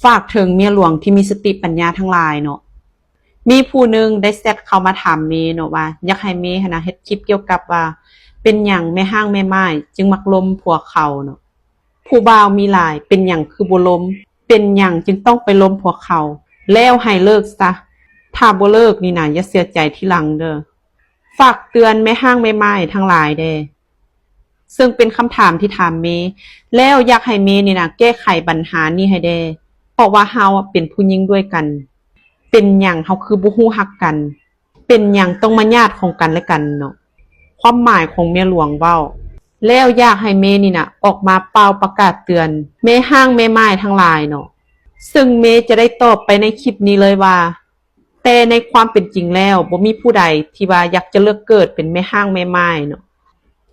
ຝາກເຖິງເມຍຫຼວງທີ່ມີສະຕິປັນຍາທັງຫຼາຍເນາະ. ມີຜູ້ໜຶ່ງໄດ້ແຊັດເຂົ້າມາຖາມເມເນາະວ່າ ຢາກໃຫ້ເມຫັ້ນນະເຮັດຄລິບກ່ຽວກັບວ່າ ເປັນຫຍັງແມ່ຮ້າງແມ່ໝ້າຍຈຶ່ງມັກລົມຜົວເຂົາເນາະ. ຜູ້ບ່າວມີຫຼາຍ ເປັນຫຍັງຄືບໍ່ລົມ? ເປັນຫຍັງຈຶ່ງຕ້ອງໄປລົມຜົວເຂົາ? ແລ້ວໃຫ້ເລີກຊະ. ຖ້າບໍ່ເລີກນີ້ນະ ຢ່າເສຍໃຈທີຫຼັງເດີ້. ຝາກເຕືອນແມ່ຮ້າງແມ່ໝ້າຍທັງຫຼາຍແດ່. ເຊິ່ງເປັນຄຳຖາມທີ່ຖາມເມ ແລ້ວຢາກໃຫ້ເມນີ້ນະ ແກ້ໄຂບັນຫານີ້ໃຫ້ແດ່ ເພາະວ່າເຮົາເປັນຜູ້ຍິງດ້ວຍກັນ. ເປັນຫຍັງເຮົາຄືບໍ່ຮູ້ຮັກກັນ? ເປັນຫຍັງຕ້ອງມາຍາດຂອງກັນແລະກັນເນາະ? ຄວາມໝາຍຂອງເມຍຫຼວງເວົ້າ ແລ້ວຢາກໃຫ້ເມນີ້ນະ ອອກມາປ່າວປະກາດເຕືອນແມ່ຮ້າງແມ່ໝ້າຍທັງຫຼາຍເນາະ. ເຊິ່ງເມຈະໄດ້ຕອບໄປໃນຄລິບນີ້ເລີຍວ່າ ແຕ່ໃນຄວາມເປັນຈິງແລ້ວ ບໍ່ມີຜູ້ໃດທີ່ວ່າຢາກຈະເລືອກເກີດເປັນແມ່ຮ້າງແມ່ໝ້າຍເນາະ.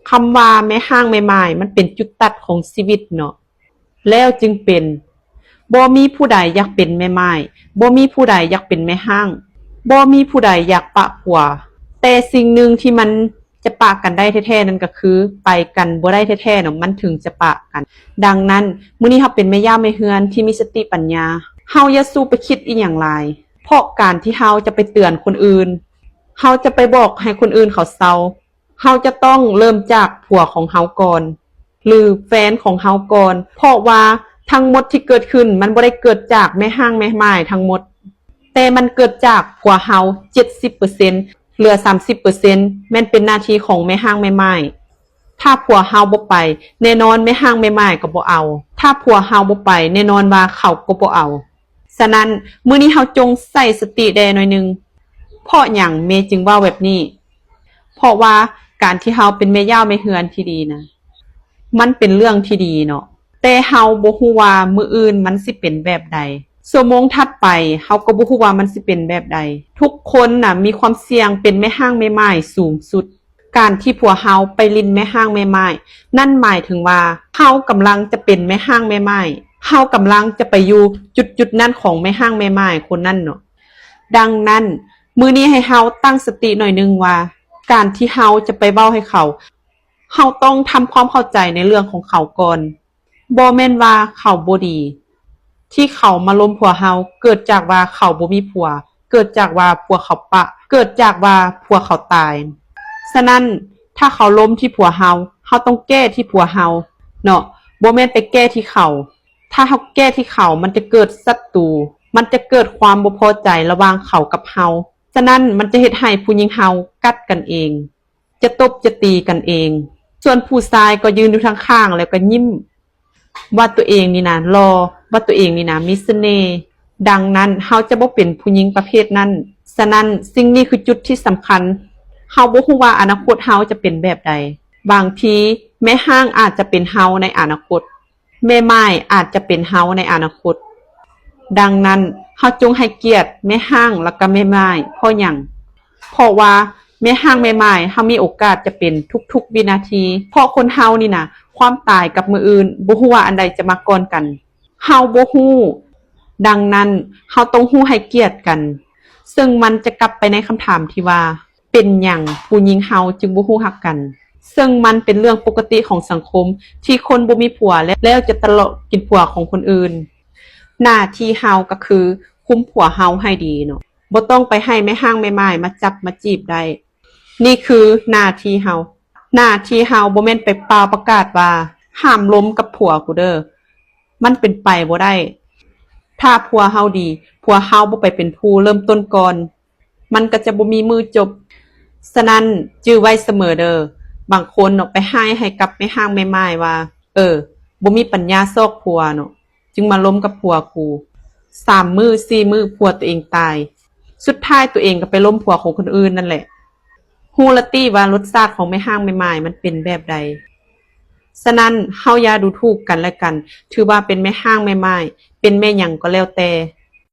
ຄຳວ່າແມ່ຮ້າງແມ່ໝ້າຍ ມັນເປັນຈຸດຕັດຂອງຊີວິດເນາະ. ແລ້ວຈຶ່ງເປັນ ບໍ່ມີຜູ້ໃດຢາກເປັນແມ່ໝ້າຍ, ບໍ່ມີຜູ້ໃດຢາກເປັນແມ່ຮ້າງ, ບໍ່ມີຜູ້ໃດຢາກປະຜົວ. ແຕ່ສິ່ງໜຶ່ງທີ່ມັນຈະປະກັນໄດ້ແທ້ໆນັ້ນກໍຄື ໄປກັນບໍ່ໄດ້ແທ້ໆເນາະ ມັນເຖິງຈະປະກັນ. ດັ່ງນັ້ນ ມື້ນີ້ເຮົາເປັນແມ່ຢ້າແມ່ເຮືອນທີ່ມີສະຕິປັນຍາ, ເຮົາຢ່າສູ່ໄປຄິດອີ່ຫຍັງຫຼາຍ. ເພາະການທີ່ເຮົາຈະໄປເຕືອນຄົນອື່ນ, ເຮົາຈະໄປບອກໃຫ້ຄົນອື່ນເຂົາເຊົາ, ເຮົາຈະຕ້ອງເລີ່ມຈາກຜົວຂອງເຮົາກ່ອນ ຫຼື ແຟນຂອງເຮົາກ່ອນ, ເພາະວ່າທັງໝົດທີ່ເກີດຂຶ້ນ ມັນບໍ່ໄດ້ເກີດຈາກແມ່ຮ້າງແມ່ໝ້າຍທັງໝົດ, ແຕ່ມັນເກີດຈາກຜົວເຮົາເຈັດສິບເປີເຊັນ, ເຫຼືອສາມສິບເປີເຊັນ ແມ່ນເປັນໜ້າທີ່ຂອງແມ່ຮ້າງແມ່ໝ້າຍ. ຖ້າຜົວເຮົາບໍ່ໄປ, ແນ່ນອນແມ່ຮ້າງແມ່ໝ້າຍກໍບໍ່ເອົາ. ຖ້າຜົວເຮົາບໍ່ໄປ, ແນ່ນອນວ່າເຂົາກໍບໍ່ເອົາ. ສະນັ້ນ ມື້ນີ້ເຮົາຈົ່ງໃສ່ສະຕິແດ່ໜ້ອຍໜຶ່ງ. ເພາະຫຍັງເມຈຶ່ງເວົ້າແບບນີ້? ເພາະວ່າການທີ່ເຮົາເປັນແມ່ຢ້າແມ່ເຮືອນທີ່ດີນະ ມັນເປັນເລື່ອງທີ່ດີເນາະ, ແຕ່ເຮົາບໍ່ຮູ້ວ່າມື້ອື່ນມັນຊິເປັນແບບໃດ, ຊົ່ວໂມງຖັດໄປເຮົາກໍບໍ່ຮູ້ວ່າມັນຊິເປັນແບບໃດ. ທຸກຄົນນະມີຄວາມສ່ຽງເປັນແມ່ຮ້າງແມ່ໝ້າຍສູງສຸດ. ການທີ່ຜົວເຮົາໄປຫຼິ້ນແມ່ຮ້າງແມ່ໝ້າຍ ນັ້ນໝາຍເຖິງວ່າເຮົາກຳລັງຈະເປັນແມ່ຮ້າງແມ່ໝ້າຍ, ເຮົາກຳລັງຈະໄປຢູ່ຈຸດໆນັ້ນຂອງແມ່ຮ້າງແມ່ໝ້າຍຄົນນັ້ນເນາະ. ດັ່ງນັ້ນ ມື້ນີ້ໃຫ້ເຮົາຕັ້ງສະຕິໜ້ອຍໜຶ່ງວ່າ ການທີ່ເຮົາຈະໄປເວົ້າໃຫ້ເຂົາ, ເຮົາຕ້ອງທຳຄວາມເຂົ້າໃຈໃນເລື່ອງຂອງເຂົາກ່ອນ. ບໍ່ແມ່ນວ່າເຂົາບໍ່ດີ ທີ່ເຂົາມາລົມຜົວເຮົາ ເກີດຈາກວ່າເຂົາບໍ່ມີຜົວ, ເກີດຈາກວ່າຜົວເຂົາປະ, ເກີດຈາກວ່າຜົວເຂົາຕາຍ. ສະນັ້ນ ຖ້າເຂົາລົມທີ່ຜົວເຮົາ, ເຮົາຕ້ອງແກ້ທີ່ຜົວເຮົາເນາະ, ບໍ່ແມ່ນໄປແກ້ທີ່ເຂົາ. ຖ້າເຮົາແກ້ທີ່ເຂົາ, ມັນຈະເກີດສັດຕູ, ມັນຈະເກີດຄວາມບໍ່ພໍໃຈລະຫວ່າງເຂົາກັບເຮົາ. ສະນັ້ນ ມັນຈະເຮັດໃຫ້ຜູ້ຍິງເຮົາກັດກັນເອງ, ຈະຕົບຈະຕີກັນເອງ. ສ່ວນຜູ້ຊາຍກໍຢືນຢູ່ທາງຂ້າງ ແລ້ວກໍຍິ້ມ ວ່າຕົວເອງນີ້ນະຫຼໍ່, ວ່າຕົວເອງນີ້ນະມີສະເໜ່. ດັ່ງນັ້ນ ເຮົາຈະບໍ່ເປັນຜູ້ຍິງປະເພດນັ້ນ. ສະນັ້ນ ສິ່ງນີ້ຄືຈຸດທີ່ສຳຄັນ. ເຮົາບໍ່ຮູ້ວ່າອະນາຄົດເຮົາຈະເປັນແບບໃດ. ບາງທີແມ່ຮ້າງອາດຈະເປັນເຮົາໃນອະນາຄົດ, ແມ່ໝ້າຍອາດຈະເປັນເຮົາໃນອະນາຄົດ. ດັ່ງນັ້ນ ເຮົາຈົ່ງໃຫ້ກຽດແມ່ຮ້າງ ແລ້ວກໍແມ່ໝ້າຍ. ເພາະຫຍັງ? ເພາະວ່າແມ່ຮ້າງແມ່ໝ້າຍ ເຮົາມີໂອກາດຈະເປັນທຸກໆວິນາທີ. ເພາະຄົນເຮົານີ້ນະ ຄວາມຕາຍກັບມື້ອື່ນ ບໍ່ຮູ້ວ່າອັນໃດຈະມາກ່ອນກັນ. ເຮົາບໍ່ຮູ້. ດັ່ງນັ້ນ ເຮົາຕ້ອງຮູ້ໃຫ້ກຽດກັນ. ເຊິ່ງມັນຈະກັບໄປໃນຄຳຖາມທີ່ວ່າ ເປັນຫຍັງຜູ້ຍິງເຮົາຈຶ່ງບໍ່ຮູ້ຮັກກັນ? ເຊິ່ງມັນເປັນເລື່ອງປົກກະຕິຂອງສັງຄົມ ທີ່ຄົນບໍ່ມີຜົວແລ້ວ ແລ້ວຈະຕະເລາະກິນຜົວຂອງຄົນອື່ນ. ໜ້າທີ່ເຮົາກໍຄືຄຸມຜົວເຮົາໃຫ້ດີເນາະ. ບໍ່ຕ້ອງໄປໃຫ້ແມ່ຮ້າງແມ່ໝ້າຍມາຈັບມາຈີບໄດ້. ນີ້ຄືໜ້າທີ່ເຮົາ. ໜ້າທີ່ເຮົາບໍ່ແມ່ນໄປປ່າວປະກາດວ່າ ຫ້າມລົມກັບຜົວກູເດີ້. ມັນເປັນໄປບໍ່ໄດ້. ຖ້າຜົວເຮົາດີ, ຜົວເຮົາບໍ່ໄປເປັນຜູ້ເລີ່ມຕົ້ນກ່ອນ, ມັນກໍຈະບໍ່ມີມື້ຈົບ. ສະນັ້ນ ຈື່ໄວ້ສະເໝີເດີ້. ບາງຄົນເນາະ ໄປຮ້າຍໃຫ້ກັບແມ່ຮ້າງແມ່ໝ້າຍວ່າ ເອີ ບໍ່ມີປັນຍາຊອກຜົວເນາະ, ຈຶ່ງມາລົມກັບຜົວກູ. ສາມມື້ ສີ່ມື້ ຜົວຕົວເອງຕາຍ. ສຸດທ້າຍຕົວເອງກໍໄປລົມຜົວຂອງຄົນອື່ນນັ້ນແຫຼະ. ຮູ້ລະຕິວ່າລົດຊາດຂອງແມ່ຮ້າງແມ່ໝ້າຍມັນເປັນແບບໃດ. ສະນັ້ນ ເຮົາຢ່າດູຖູກກັນແລະກັນ, ຖືວ່າເປັນແມ່ຮ້າງແມ່ໝ້າຍ, ເປັນແມ່ຫຍັງກໍແລ້ວແຕ່.